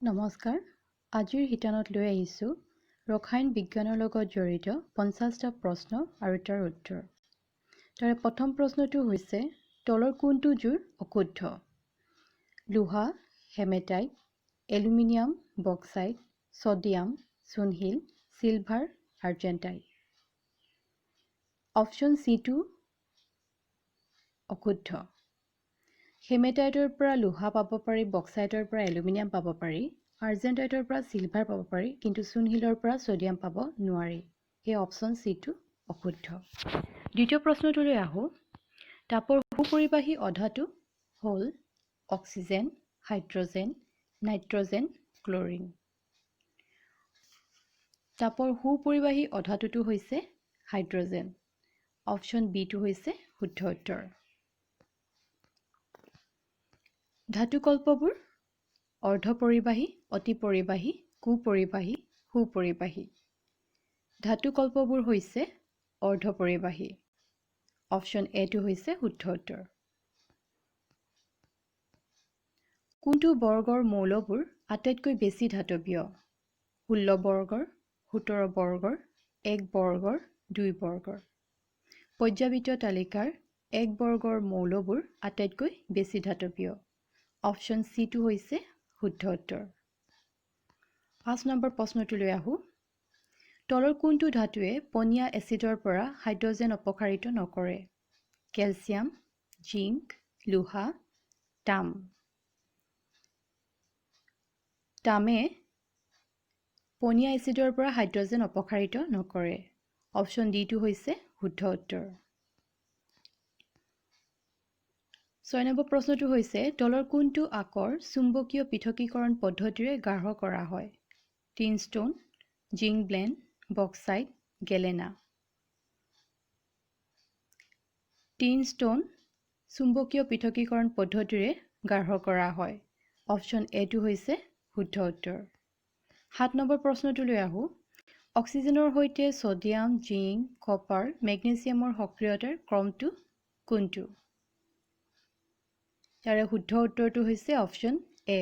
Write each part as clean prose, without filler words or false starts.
নমস্কাৰ, আজিৰ শিতানত লৈ আহিছোঁ ৰসায়ন বিজ্ঞানৰ লগত জড়িত 50টা প্ৰশ্ন আৰু তাৰ উত্তৰ। তাৰে প্ৰথম প্ৰশ্নটো হৈছে, তলৰ কোনটো জোৰ অশুদ্ধ? লোহা, হেমেটাইট, এলুমিনিয়াম, বক্সাইট, ছডিয়াম, চূণশিল, চিলভাৰ, আৰ্জেণ্টাইট। অপশ্যন চিটো অশুদ্ধ। হেমেটাইটৰ পৰা লোহা পাব পাৰি, বক্সাইটৰ পৰা এলুমিনিয়াম পাব পাৰি, আৰ্জেণ্টাইটৰ পৰা চিলভাৰ পাব পাৰি, কিন্তু চূণশিলৰ পৰা ছডিয়াম পাব নোৱাৰি। সেই অপশ্যন চিটো অশুদ্ধ। দ্বিতীয় প্ৰশ্নটোলৈ আহোঁ। তাপৰ সুপৰিবাহী অধাতু হ'ল অক্সিজেন, হাইড্ৰজেন, নাইট্ৰজেন, ক্লৰিন। তাপৰ সুপৰিবাহী অধাতুটো হৈছে হাইড্ৰজেন। অপশ্যন বিটো হৈছে শুদ্ধ উত্তৰ। ধাতুকল্পবোৰ অৰ্ধপৰিবাহী, অতিপৰিবাহী, কুপৰিবাহী, সুপৰিবাহী। ধাতুকল্পবোৰ হৈছে অৰ্ধপৰিবাহী। অপশ্যন এটো হৈছে শুদ্ধ উত্তৰ। কোনটো বৰ্গৰ মৌলবোৰ আটাইতকৈ বেছি ধাতৱীয়? 16 বৰ্গৰ, 17 বৰ্গৰ, 1 বৰ্গৰ, 2 বৰ্গৰ। পৰ্যাবৃত্ত তালিকাৰ 1 বৰ্গৰ মৌলবোৰ আটাইতকৈ বেছি ধাতৱীয়। অপশ্যন চিটো হৈছে শুদ্ধ উত্তৰ। 5 নম্বৰ প্ৰশ্নটোলৈ আহোঁ। তলৰ কোনটো ধাতুৱে পনীয়া এচিডৰ পৰা হাইড্ৰজেন অপসাৰিত নকৰে? কেলছিয়াম, জিংক, লোহা, তাম। তামে পনীয়া এচিডৰ পৰা হাইড্ৰজেন অপসাৰিত নকৰে। অপশ্যন ডিটো হৈছে শুদ্ধ উত্তৰ। 6 নম্বৰ প্ৰশ্নটো হৈছে, তলৰ কোনটো আকৰ চুম্বকীয় পৃথকীকৰণ পদ্ধতিৰে গাঢ় কৰা হয়? Tinstone, zinc blende, bauxite, galena. Tinstone চুম্বকীয় পৃথকীকৰণ পদ্ধতিৰে গাঢ় কৰা হয়। অপশ্যন এটো হৈছে শুদ্ধ উত্তৰ। 7 নম্বৰ প্ৰশ্নটোলৈ আহোঁ। অক্সিজেনৰ সৈতে ছডিয়াম, জিংক, কপাৰ, মেগনেছিয়ামৰ সক্ৰিয়তাৰ ক্ৰমটো কোনটো? ইয়াৰে শুদ্ধ উত্তৰটো হৈছে অপশ্যন এ।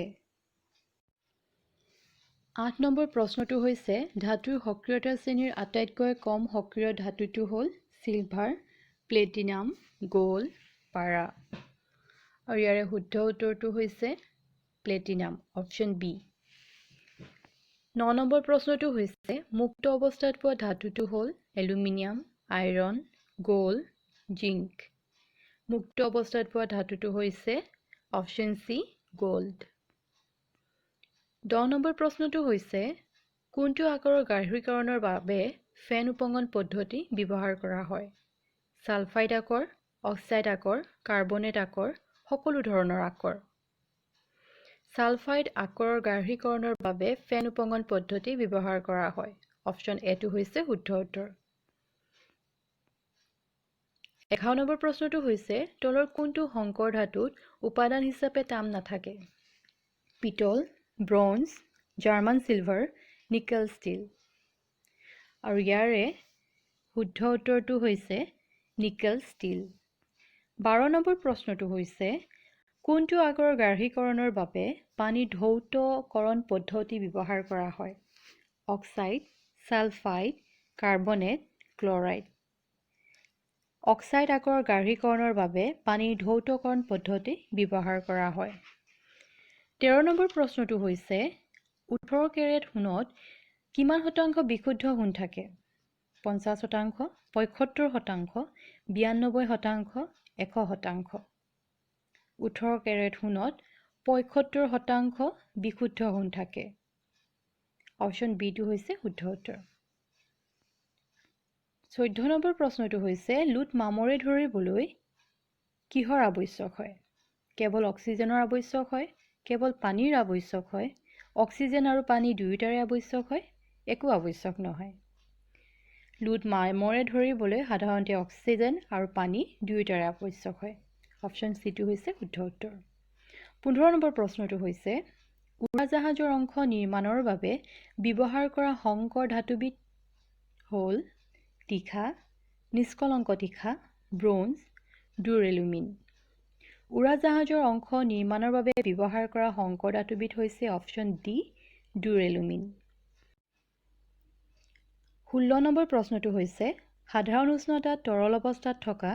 8 নম্বৰ প্ৰশ্নটো হৈছে, ধাতুৰ সক্ৰিয়তা শ্ৰেণীৰ আটাইতকৈ কম সক্ৰিয় ধাতুটো হ'ল চিলভাৰ, প্লেটিনাম, গ'ল্ড, পাৰা। আৰু ইয়াৰে শুদ্ধ উত্তৰটো হৈছে প্লেটিনাম, অপশ্যন বি। 9 নম্বৰ প্ৰশ্নটো হৈছে, মুক্ত অৱস্থাত পোৱা ধাতুটো হ'ল এলুমিনিয়াম, আইৰণ, গ'ল্ড, জিংক। মুক্ত অৱস্থাত পোৱা ধাতুটো হৈছে অপশ্যন চি, গ'ল্ড। 10 নম্বৰ প্ৰশ্নটো হৈছে, কোনটো আকাৰৰ গাঢ়ীকৰণৰ বাবে ফেন উপঙন পদ্ধতি ব্যৱহাৰ কৰা হয়? ছালফাইড আকৰ, অক্সাইড আকৰ, কাৰ্বনেট আকৰ, সকলো ধৰণৰ আকৰ। ছালফাইড আকৰৰ গাঢ়ীকৰণৰ বাবে ফেন উপঙন পদ্ধতি ব্যৱহাৰ কৰা হয়। অপশ্যন এটো হৈছে শুদ্ধ উত্তৰ। 11 নম্বৰ প্ৰশ্নটো হৈছে, তলৰ কোনটো সংকৰ ধাতুত উপাদান হিচাপে তাম নাথাকে? পিতল, bronze, German silver, nickel steel. আৰু ইয়াৰে শুদ্ধ উত্তৰটো হৈছে নিকেল ষ্টীল। 12 নম্বৰ প্ৰশ্নটো হৈছে, কোনটো আগৰ গাঢ়ীকৰণৰ বাবে পানীৰ ধৌতকৰণ পদ্ধতি ব্যৱহাৰ কৰা হয়? Oxide, sulphide, carbonate, chloride. Oxide আকৰৰ গাঢ়ীকৰণৰ বাবে পানীৰ ধৌতকৰণ পদ্ধতি ব্যৱহাৰ কৰা হয়। 13 নম্বৰ প্ৰশ্নটো হৈছে, 18 কেৰেট সোণত কিমান শতাংশ বিশুদ্ধ সোণ থাকে? 50%, 75%, 92%, 100%। 18 কেৰেট সোণত 75% বিশুদ্ধ সোণ থাকে। অপশ্যন বিটো হৈছে শুদ্ধ উত্তৰ। 14 নম্বৰ প্ৰশ্নটো হৈছে, লোত মামৰে ধৰিবলৈ কিহৰ আৱশ্যক হয়? কেৱল অক্সিজেনৰ আৱশ্যক হয়, কেৱল পানীৰ আৱশ্যক হয়, অক্সিজেন আৰু পানী দুয়োটাৰে আৱশ্যক হয়, একো আৱশ্যক নহয়। লোত মামৰে ধৰিবলৈ সাধাৰণতে অক্সিজেন আৰু পানী দুয়োটাৰে আৱশ্যক হয়। অপশ্যন চিটো হৈছে শুদ্ধ উত্তৰ। 15 নম্বৰ প্ৰশ্নটো হৈছে, উৰাজাহাজৰ অংশ নিৰ্মাণৰ বাবে ব্যৱহাৰ কৰা সংকৰ ধাতুবিধ হ'ল তীখা, নিষ্কলংক তীখা, ব্ৰঞ্জ, ডুৰেলুমিন। উৰাজাহাজৰ অংশ নিৰ্মাণৰ বাবে ব্যৱহাৰ কৰা সংকৰ ধাতুবিধ হৈছে অপশ্যন ডি, ডুৰেলুমিন। 16 নম্বৰ প্ৰশ্নটো হৈছে, সাধাৰণ উষ্ণতাত তৰল অৱস্থাত থকা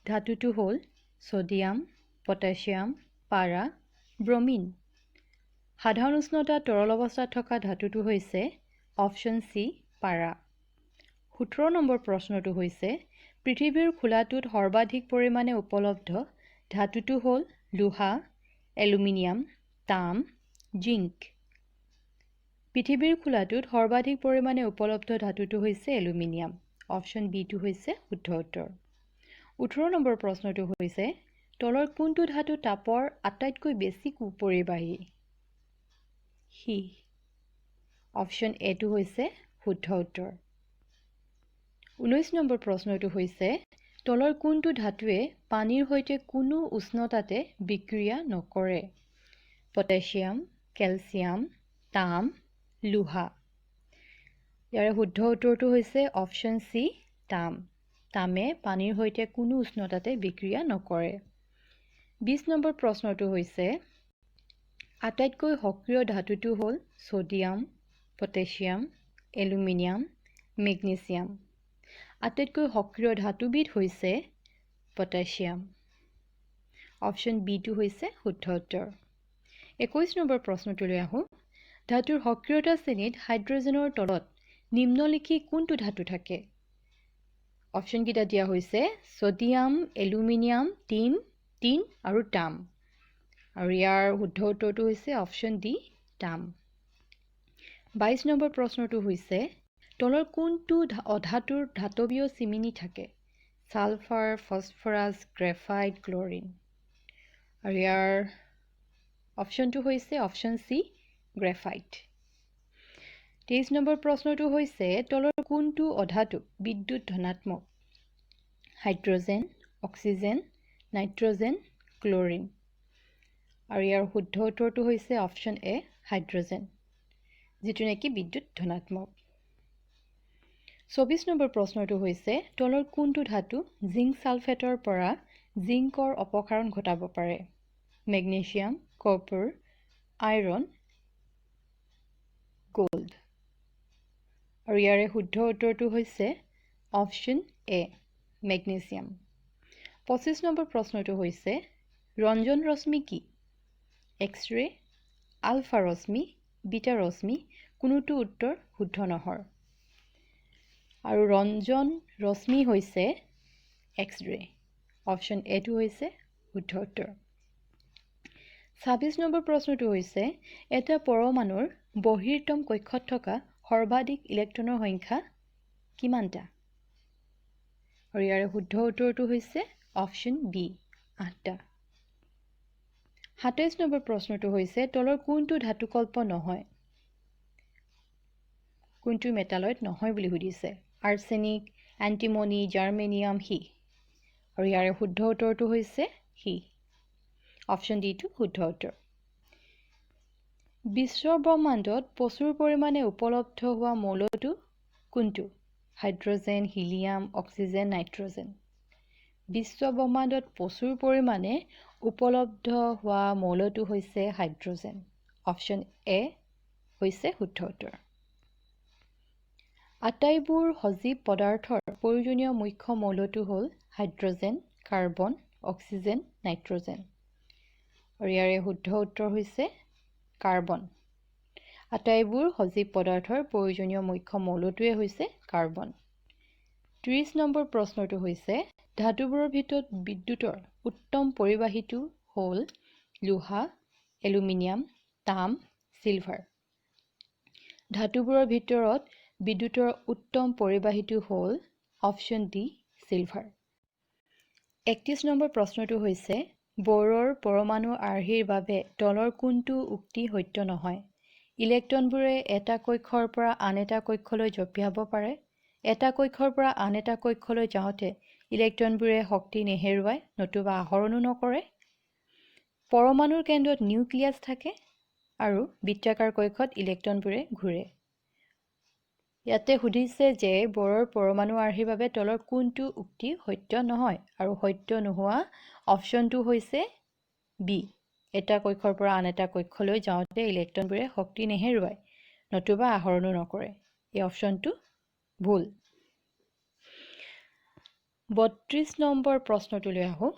ধাতুটো হ'ল ছ'ডিয়াম, পটাছিয়াম, পাৰা, ব্ৰমিন। সাধাৰণ উষ্ণতাত তৰল অৱস্থাত থকা ধাতুটো হৈছে অপশ্যন চি, পাৰা। 17 নম্বৰ প্ৰশ্নটো হৈছে, পৃথিৱীৰ খোলাটোত সৰ্বাধিক পৰিমাণে উপলব্ধ ধাতুটো হ'ল লোহা, এলুমিনিয়াম, তাম, জিংক। পৃথিৱীৰ খোলাটোত সৰ্বাধিক পৰিমাণে উপলব্ধ ধাতুটো হৈছে এলুমিনিয়াম। অপশ্যন বিটো হৈছে শুদ্ধ উত্তৰ। 18 নম্বৰ প্ৰশ্নটো হৈছে, তলৰ কোনটো ধাতু তাপৰ আটাইতকৈ বেছি কুপৰিবাহী? সীহ। অপশ্যন এটো হৈছে শুদ্ধ উত্তৰ। 19 নম্বৰ প্ৰশ্নটো হৈছে, তলৰ কোনটো ধাতুৱে পানীৰ সৈতে কোনো উষ্ণতাতে বিক্ৰিয়া নকৰে? পটাছিয়াম, কেলছিয়াম, তাম, লোহা। ইয়াৰে শুদ্ধ উত্তৰটো হৈছে অপশ্যন চি, তাম। তামে পানীৰ সৈতে কোনো উষ্ণতাতে বিক্ৰিয়া নকৰে। 20 নম্বৰ প্ৰশ্নটো হৈছে, আটাইতকৈ সক্ৰিয় ধাতুটো হ'ল ছ'ডিয়াম, পটাছিয়াম, এলুমিনিয়াম, মেগনেছিয়াম। আটাইতকৈ সক্ৰিয় ধাতুবিধ হৈছে পটাছিয়াম। অপশ্যন বিটো হৈছে শুদ্ধ উত্তৰ। 21 নম্বৰ প্ৰশ্নটোলৈ আহোঁ। ধাতুৰ সক্ৰিয়তা শ্ৰেণীত হাইড্ৰজেনৰ তলত নিম্নলিখিত কোনটো ধাতু থাকে? অপশ্যনকেইটা দিয়া হৈছে ছ'ডিয়াম, এলুমিনিয়াম, টিন আৰু তাম। আৰু ইয়াৰ শুদ্ধ উত্তৰটো হৈছে অপশ্যন ডি, তাম। 22 নম্বৰ প্ৰশ্নটো হৈছে, তলৰ কোনটো অধাতুৰ ধাতৱীয় চিমিনি থাকে? Sulphur, phosphorus, graphite, chlorine. আৰু ইয়াৰ অপশ্যনটো হৈছে অপশ্যন চি, গ্ৰেফাইট। 23 নম্বৰ প্ৰশ্নটো হৈছে, তলৰ কোনটো অধাতু বিদ্যুৎ ধনাত্মক? Hydrogen, oxygen, nitrogen, chlorine. আৰু ইয়াৰ শুদ্ধ উত্তৰটো হৈছে অপশ্যন এ, হাইড্ৰজেন, যিটো নেকি বিদ্যুৎ ধনাত্মক। 24 নম্বৰ প্ৰশ্নটো হৈছে, তলৰ কোনটো ধাতু জিংক ছালফেটৰ পৰা জিংকৰ অপসাৰণ ঘটাব পাৰে? Magnesium, copper, iron, gold. আৰু ইয়াৰে শুদ্ধ উত্তৰটো হৈছে অপশ্যন এ, মেগনেছিয়াম। 25 নম্বৰ প্ৰশ্নটো হৈছে, ৰঞ্জন ৰশ্মি কি? এক্স ৰে, আলফা ৰশ্মি, বিটা ৰশ্মি, কোনোটো উত্তৰ শুদ্ধ নহয়। আৰু ৰঞ্জন ৰশ্মি হৈছে এক্স ৰে। অপশ্যন এটো হৈছে শুদ্ধ উত্তৰ। 26 নম্বৰ প্ৰশ্নটো হৈছে, এটা পৰমাণুৰ বহিৰ্তম কক্ষত থকা সৰ্বাধিক ইলেক্ট্ৰনৰ সংখ্যা কিমানটা? আৰু ইয়াৰে শুদ্ধ উত্তৰটো হৈছে অপশ্যন বি, 8টা। 27 নম্বৰ প্ৰশ্নটো হৈছে, তলৰ কোনটো ধাতুকল্প নহয়? কোনটো মেটালয়ড নহয় বুলি সুধিছে। আৰ্চেনিক, এণ্টিমনি, জাৰ্মেনিয়াম, সীহ। আৰু ইয়াৰে শুদ্ধ উত্তৰটো হৈছে সীহ। অপশ্যন ডিটো শুদ্ধ উত্তৰ। বিশ্ব ব্ৰহ্মাণ্ডত প্ৰচুৰ পৰিমাণে উপলব্ধ হোৱা মৌলটো কোনটো? Hydrogen, helium, oxygen, nitrogen. বিশ্ব ব্ৰহ্মাণ্ডত প্ৰচুৰ পৰিমাণে উপলব্ধ হোৱা মৌলটো হৈছে হাইড্ৰজেন। অপশ্যন এ হৈছে শুদ্ধ উত্তৰ। আটাইবোৰ সজীৱ পদাৰ্থৰ প্ৰয়োজনীয় মুখ্য মৌলটো হ'ল হাইড্ৰজেন, কাৰ্বন, অক্সিজেন, নাইট্ৰজেন। আৰু ইয়াৰে শুদ্ধ উত্তৰ হৈছে কাৰ্বন। আটাইবোৰ সজীৱ পদাৰ্থৰ প্ৰয়োজনীয় মুখ্য মৌলটোৱে হৈছে কাৰ্বন। 30 নম্বৰ প্ৰশ্নটো হৈছে, ধাতুবোৰৰ ভিতৰত বিদ্যুতৰ উত্তম পৰিবাহীটো হ'ল লোহা, এলুমিনিয়াম, তাম, চিলভাৰ। ধাতুবোৰৰ ভিতৰত বিদ্যুতৰ উত্তম পৰিবাহীটো হ'ল অপশ্যন ডি, চিলভাৰ। 31 নম্বৰ প্ৰশ্নটো হৈছে, ব'ৰৰ পৰমাণু আৰ্হিৰ বাবে তলৰ কোনটো উক্তি সত্য নহয়? ইলেক্ট্ৰনবোৰে এটা কক্ষৰ পৰা আন এটা কক্ষলৈ জঁপিয়াব পাৰে। এটা কক্ষৰ পৰা আন এটা কক্ষলৈ যাওঁতে ইলেক্ট্ৰনবোৰে শক্তি নেহেৰুৱায় নতুবা আহৰণো নকৰে। পৰমাণুৰ কেন্দ্ৰত নিউক্লিয়াছ থাকে আৰু বৃত্তাকাৰ কক্ষত ইলেক্ট্ৰনবোৰে ঘূৰে। ইয়াতে সুধিছে যে ব'ৰৰ পৰমাণু আৰ্হিৰ বাবে তলৰ কোনটো উক্তি সত্য নহয়, আৰু সত্য নোহোৱা অপশ্যনটো হৈছে বি, এটা কক্ষৰ পৰা আন এটা কক্ষলৈ যাওঁতে ইলেক্ট্ৰনবোৰে শক্তি নেহেৰুৱায় নতুবা আহৰণো নকৰে। এই অপশ্যনটো ভুল। 32 নম্বৰ প্ৰশ্নটোলৈ আহোঁ।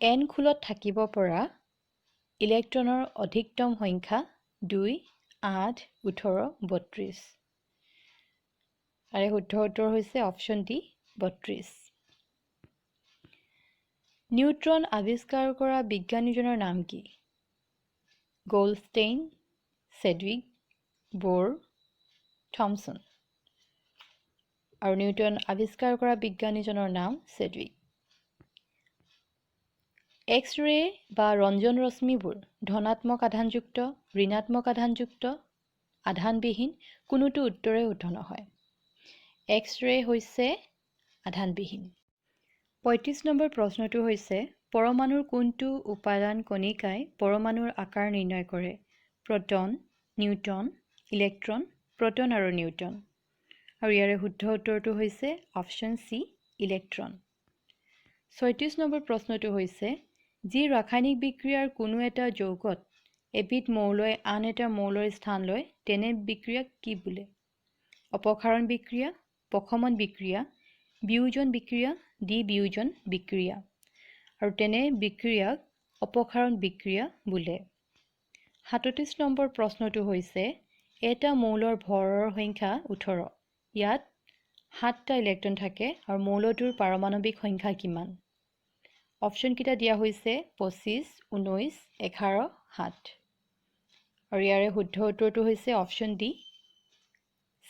এন খোলত থাকিব পৰা ইলেক্ট্ৰনৰ অধিকতম সংখ্যা 2, 8, 18, 32। আৰু শুদ্ধ উত্তৰ হৈছে অপশ্যন ডি, 32। নিউট্ৰন আৱিষ্কাৰ কৰা বিজ্ঞানীজনৰ নাম কি? গ'ল্ডষ্টেইন, চেডউইক, ব'ৰ, থমছন। আৰু নিউটন আৱিষ্কাৰ কৰা বিজ্ঞানীজনৰ নাম চেডউইক। এক্স ৰে বা ৰঞ্জন ৰশ্মিবোৰ ধনাত্মক আধানযুক্ত, ঋণাত্মক আধানযুক্ত, আধানবিহীন, কোনোটো উত্তৰে শুদ্ধ নহয়। এক্স ৰে হৈছে আধানবিহীন। 35 নম্বৰ প্ৰশ্নটো হৈছে পৰমাণুৰ কোনটো উপাদান কণিকাই পৰমাণুৰ আকাৰ নিৰ্ণয় কৰে? প্ৰটন, নিউট্ৰন, ইলেক্ট্ৰন, প্ৰটন আৰু নিউট্ৰন। আৰু ইয়াৰে শুদ্ধ উত্তৰটো হৈছে অপশ্যন চি, ইলেক্ট্ৰন। 36 নম্বৰ প্ৰশ্নটো হৈছে যি ৰাসায়নিক বিক্ৰিয়াৰ কোনো এটা যৌগত এবিধ মৌলই আন এটা মৌলৰ স্থান লয় তেনে বিক্ৰিয়াক কি বোলে? অপসাৰণ বিক্ৰিয়া, প্ৰশমন বিক্ৰিয়া, বিয়োজন বিক্ৰিয়া, দ্বিবিয়োজন বিক্ৰিয়া। আৰু তেনে বিক্ৰিয়াক অপসাৰণ বিক্ৰিয়া বোলে। 37 নম্বৰ প্ৰশ্নটো হৈছে এটা মৌলৰ ভৰৰ সংখ্যা 18, ইয়াত 7টা ইলেক্ট্ৰন থাকে আৰু মৌলটোৰ পাৰমাণৱিক সংখ্যা কিমান? অপশ্যনকেইটা দিয়া হৈছে 25, 19, 11, 7। আৰু ইয়াৰে শুদ্ধ উত্তৰটো হৈছে অপশ্যন ডি,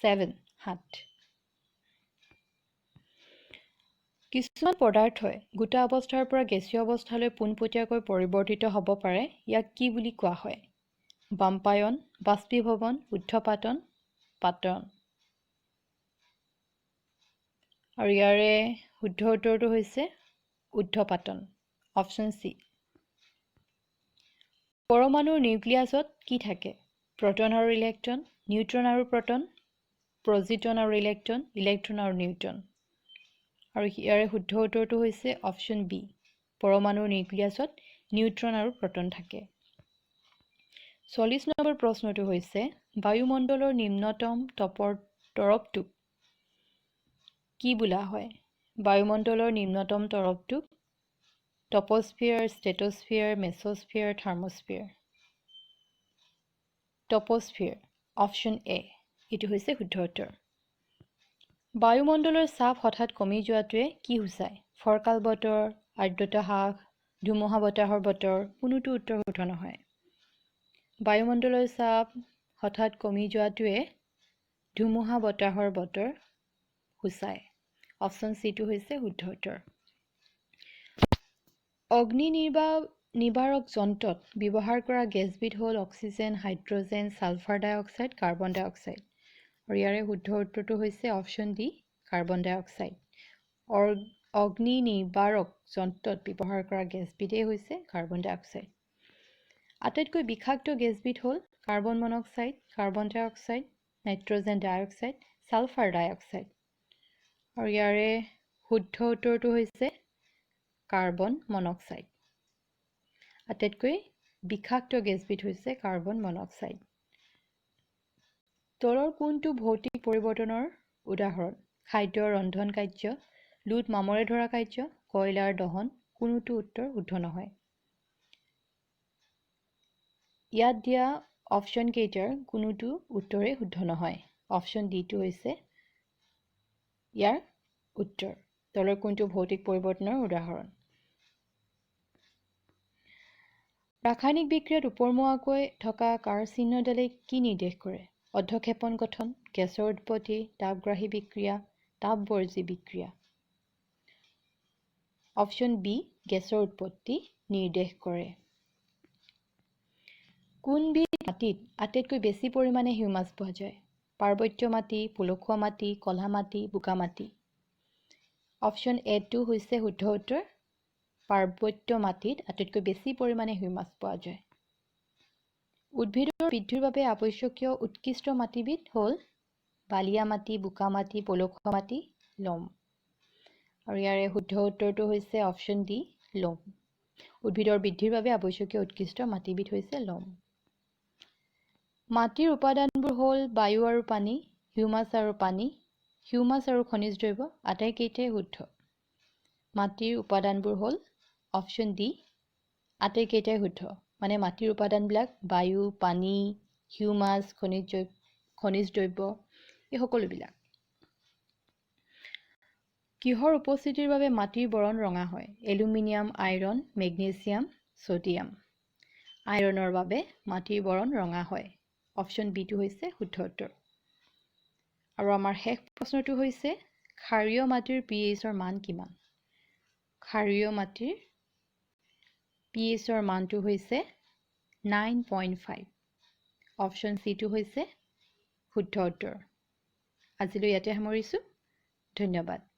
7, 7। কিছুমান পদাৰ্থই গোটা অৱস্থাৰ পৰা গেছীয় অৱস্থালৈ পোনপটীয়াকৈ পৰিৱৰ্তিত হ'ব পাৰে, ইয়াক কি বুলি কোৱা হয়? বাম্পায়ন, বাষ্পীভৱন, ঊৰ্ধ্বপাতন, পাতন। আৰু ইয়াৰে শুদ্ধ উত্তৰটো হৈছে ঊৰ্ধ্বপাতন, অপশ্যন চি। পৰমাণুৰ নিউক্লিয়াছত কি থাকে? প্ৰটন আৰু ইলেক্ট্ৰন, নিউট্ৰন আৰু প্ৰটন, পজিট্ৰন আৰু ইলেক্ট্ৰন, ইলেক্ট্ৰন আৰু নিউট্ৰন। আৰু ইয়াৰে শুদ্ধ উত্তৰটো হৈছে অপশ্যন বি, পৰমাণুৰ নিউক্লিয়াছত নিউট্ৰন আৰু প্ৰটন থাকে। 40 নম্বৰ প্ৰশ্নটো হৈছে বায়ুমণ্ডলৰ নিম্নতম তৰপটোক কি বোলা হয়? বায়ুমণ্ডলৰ নিম্নতম তৰপটোক troposphere, stratosphere, mesosphere, thermosphere. Troposphere, option A, এইটো হৈছে শুদ্ধ উত্তৰ। বায়ুমণ্ডলৰ চাপ হঠাৎ কমি যোৱাটোৱে কি সূচায়? ফৰকাল বতৰ, আৰ্দ্ৰতা হ্ৰাস, ধুমুহা বতাহৰ বতৰ, কোনোটো উত্তৰ শুদ্ধ নহয়। বায়ুমণ্ডলৰ চাপ হঠাৎ কমি যোৱাটোৱে ধুমুহা বতাহৰ বতৰ সূচায়। অপশ্যন চিটো হৈছে শুদ্ধ উত্তৰ। অগ্নি নিবাৰক যন্ত্ৰত ব্যৱহাৰ কৰা গেছবিধ হ'ল oxygen, hydrogen, sulphur dioxide, carbon dioxide. আৰু ইয়াৰে শুদ্ধ উত্তৰটো হৈছে অপশ্যন ডি, কাৰ্বন ডাই অক্সাইড। অগ্নি নিবাৰক যন্ত্ৰত ব্যৱহাৰ কৰা গেছবিধেই হৈছে কাৰ্বন ডাই অক্সাইড। আটাইতকৈ বিষাক্ত গেছবিধ হ'ল carbon monoxide, carbon dioxide, nitrogen dioxide, sulphur dioxide. আৰু ইয়াৰে শুদ্ধ উত্তৰটো হৈছে কাৰ্বন মনক্সাইড। আটাইতকৈ বিষাক্ত গেছবিধ হৈছে কাৰ্বন মনক্সাইড। তলৰ কোনটো ভৌতিক পৰিৱৰ্তনৰ উদাহৰণ? খাদ্যৰ ৰন্ধন কাৰ্য, লোত মামৰে ধৰা কাৰ্য, কয়লাৰ দহন, কোনোটো উত্তৰ শুদ্ধ নহয়। ইয়াত দিয়া অপশ্যন কেইটাৰ কোনোটো উত্তৰেই শুদ্ধ নহয়। অপশ্যন ডিটো হৈছে ইয়াৰ উত্তৰ। তলৰ কোনটো ভৌতিক পৰিৱৰ্তনৰ উদাহৰণ? ৰাসায়নিক বিক্ৰিয়াত ওপৰমুৱাকৈ থকা কাৰ চিহ্নডালে কি নিৰ্দেশ কৰে? অধঃক্ষেপণ গঠন, গেছৰ উৎপত্তি, তাপগ্ৰাহী বিক্ৰিয়া, তাপবৰ্জী বিক্ৰিয়া। অপশ্যন বি, গেছৰ উৎপত্তি নিৰ্দেশ কৰে। কোনবিধ মাটিত আটাইতকৈ বেছি পৰিমাণে হিউমাছ পোৱা যায়? পাৰ্বত্য মাটি, পলসুৱা মাটি, কলা মাটি, বোকা মাটি। অপশ্যন এটো হৈছে শুদ্ধ উত্তৰ। পাৰ্বত্য মাটিত আটাইতকৈ বেছি পৰিমাণে হিউমাছ পোৱা যায়। উদ্ভিদৰ বৃদ্ধিৰ বাবে আৱশ্যকীয় উৎকৃষ্ট মাটিবিধ হ'ল বালিয়া মাটি, বোকা মাটি, পলসুৱা মাটি, লম। আৰু ইয়াৰে শুদ্ধ উত্তৰটো হৈছে অপশ্যন ডি, লম। উদ্ভিদৰ বৃদ্ধিৰ বাবে আৱশ্যকীয় উৎকৃষ্ট মাটিবিধ হৈছে লম। মাটিৰ উপাদানবোৰ হ'ল বায়ু আৰু পানী, হিউমাছ আৰু পানী, হিউমাছ আৰু খনিজ দ্ৰব্য, আটাইকেইটাই শুদ্ধ। মাটিৰ উপাদানবোৰ হ'ল অপশ্যন ডি, আটাইকেইটাই শুদ্ধ। মানে মাটিৰ উপাদানবিলাক বায়ু, পানী, হিউমাছ, খনিজ দ্ৰব্য, এই সকলোবিলাক। কিহৰ উপস্থিতিৰ বাবে মাটিৰ বৰণ ৰঙা হয়? Aluminium, iron, magnesium, sodium. আইৰণৰ বাবে মাটিৰ বৰণ ৰঙা হয়। অপশ্যন বিটো হৈছে শুদ্ধ উত্তৰ। আৰু আমাৰ শেষ প্ৰশ্নটো হৈছে ক্ষাৰীয় মাটিৰ পি এইচৰ মান কিমান? ক্ষাৰীয় মাটিৰ পি এইচৰ মানটো হৈছে 9.5। অপশ্যন চিটো হৈছে শুদ্ধ উত্তৰ। আজিলৈ ইয়াতে সামৰিছোঁ। ধন্যবাদ।